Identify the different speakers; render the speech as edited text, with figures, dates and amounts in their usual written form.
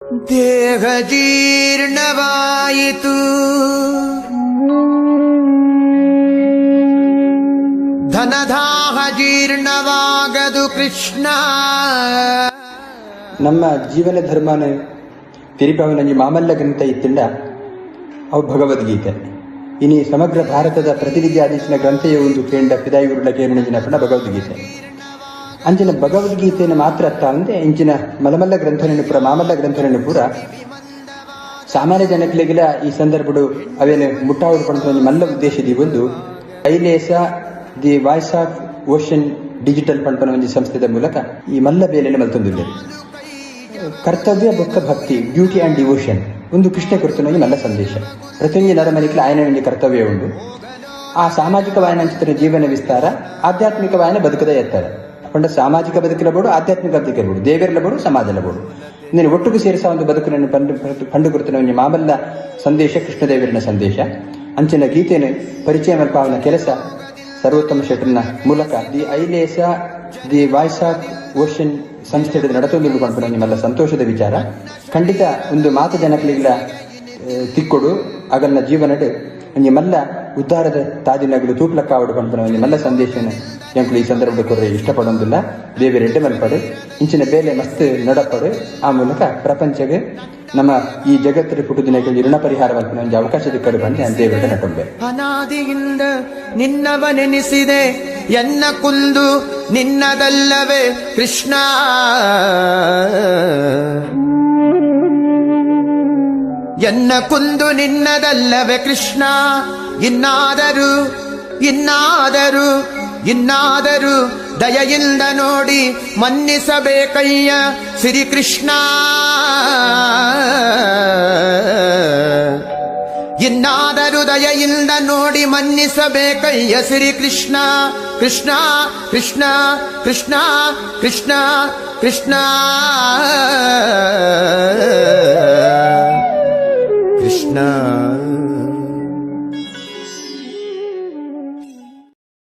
Speaker 1: ದೇಹ ಜೀರ್ಣವಾಯಿತು, ಧನದಾಹ ಜೀರ್ಣವಾಗದು ಕೃಷ್ಣ.
Speaker 2: ನಮ್ಮ ಜೀವನ ಧರ್ಮನ ತೆರಿಪಾವನಂಜಿ ಮಾಮಲ್ಲ ಗ್ರಂಥ ಇತ್ತಿಂಡ ಅವು ಭಗವದ್ಗೀತೆ. ಇನಿ ಸಮಗ್ರ ಭಾರತದ ಪ್ರತಿನಿಧಿ ಆದೇಶಿನ ಗ್ರಂಥೆಯ ಒಂದು ಕೇಂದ್ರ ಪಿದಾಯಿ ಉರುಳ ಕೇರಣಿಜಿನ ಪಣ ಭಗವದ್ಗೀತೆ. ಅಂಚಿನ ಭಗವದ್ಗೀತೆಯನ್ನು ಮಾತ್ರ ಅತ್ತ ಅಂದೆ ಇಂಚಿನ ಮಲಮಲ್ಲ ಗ್ರಂಥನನ್ನು ಪೂರ, ಮಾಮಲ್ಲ ಗ್ರಂಥನನ್ನು ಪೂರ ಸಾಮಾನ್ಯ ಜನಕ್ಲೆಗಿಲ ಈ ಸಂದರ್ಭಡು ಅವೇನು ಮುಟ್ಟಾವುಡು ಪಂಡ ಮಲ್ಲ ಉದ್ದೇಶ ಒಂದು Ailesa the voice of ocean digital ಪಂಪನ ಒಂಜಿ ಸಂಸ್ಥೆದ ಮೂಲಕ ಈ ಮಲ್ಲ ಬೇಲೆಯನ್ನು ಮಲ್ತೊಂದಿದ್ದಾರೆ. ಕರ್ತವ್ಯ ಬೊಕ್ಕ ಭಕ್ತಿ, duty and devotion, ಒಂದು ಕೃಷ್ಣ ಕುರಿತು ಮಲ್ಲ ಸಂದೇಶ. ಪ್ರತಿಯೊಂದು ನರಮನಿಕ್ಲ ಆಯನ ಒಂಜಿ ಕರ್ತವ್ಯ ಉಂಡು. ಆ ಸಾಮಾಜಿಕ ವಾಯನಂಚಿತರ ಜೀವನ ವಿಸ್ತಾರ, ಆಧ್ಯಾತ್ಮಿಕ ವಾಯನ ಬದುಕದ ಎತ್ತರ ಪಂಡ ಸಾಮಾಜಿಕ ಬದುಕಿಲಬೋಡು, ಆಧ್ಯಾತ್ಮಿಕ ಬದುಕಿರಬಹುದು, ದೇವರಲಬೋಡು, ಸಮಾಜಲಬೋಡು, ನೀನು ಒಟ್ಟಿಗೆ ಸೇರಿಸ ಒಂದು ಬದುಕನ್ನು ಪಂಡು ಪಂಡು ಕುರಿತನ ಒಂಜಿ ಮಾಮಲ್ಲ ಸಂದೇಶ ಕೃಷ್ಣದೇವರಿನ ಸಂದೇಶ. ಅಂಚಿನ ಗೀತೆಯನ್ನು ಪರಿಚಯ ಮಲ್ಪಾವನ ಕೆಲಸ ಸರ್ವೋತ್ತಮ ಶೆಟ್ಟರ್ನ ಮೂಲಕ the Ailesa the voice of ocean ಸಂಸ್ಥೆ ನಡತೊಂದು ಪನ್ಪುನ ನಿಮ್ಮೆಲ್ಲ ಸಂತೋಷದ ವಿಚಾರ. ಖಂಡಿತ ಒಂದು ಮಾತ ಜನಕ್ಲಿಗ್ಲ ತಿಕ್ಕೊಡು, ಅಗಲ್ನ ಜೀವನಡ್ ಒಂಜಿ ಮಲ್ಲ ಉದ್ಧಾರದ ತಾದಿನಗಳು ತೂಪ್ಲಕ್ಕಾವಡು ಪನ್ಪುನ ಒಂಜಿ ಮಲ್ಲ ಸಂದೇಶನ ಎಂಕುಲು ಈ ಸಂದರ್ಭದ ಕೊರ್ರೆ ಇಷ್ಟಪಡೊಂದಿಲ್ಲ. ದೇವೆರೆಡ್ಡೆ ಮಲ್ಪಡು, ಇಂಚಿನ ಬೇಲೆ ಮಸ್ತ್ ನಡಪಡು. ಆ ಮೂಲಕ ಪ್ರಪಂಚಗೆ ನಮ್ಮ ಈ ಜಗತ್ತಿನ ಪುಟ್ಟು ದಿನಕ್ಕೆ ಋಣ ಪರಿಹಾರ ಮಲ್ಪುನ ಒಂಜಿ ಅವಕಾಶ ದಿಕ್ಕಡು ಬಂದು ನಾನು ದೇವರ ನಟೊಂಬೆ.
Speaker 1: ಅನಾದಿಯಿಂದ ನಿನ್ನವನೆನಿಸಿದೆ, ಎನ್ನ ಕುಂದು ನಿನ್ನದಲ್ಲವೇ ಕೃಷ್ಣ. ಎನ್ನ ಕುಂದು ನಿನ್ನದಲ್ಲವೇ ಕೃಷ್ಣ. ಇನ್ನಾದರೂ ಇನ್ನಾದರೂ ಇನ್ನಾದರೂ ದಯೆಯಿಂದ ನೋಡಿ ಮನ್ನಿಸಬೇಕಯ್ಯ ಶ್ರೀಕೃಷ್ಣ. ಇನ್ನಾದರೂ ದಯೆಯಿಂದ ನೋಡಿ ಮನ್ನಿಸಬೇಕಯ್ಯ ಶ್ರೀಕೃಷ್ಣ. ಕೃಷ್ಣ ಕೃಷ್ಣ ಕೃಷ್ಣ ಕೃಷ್ಣ ಕೃಷ್ಣ.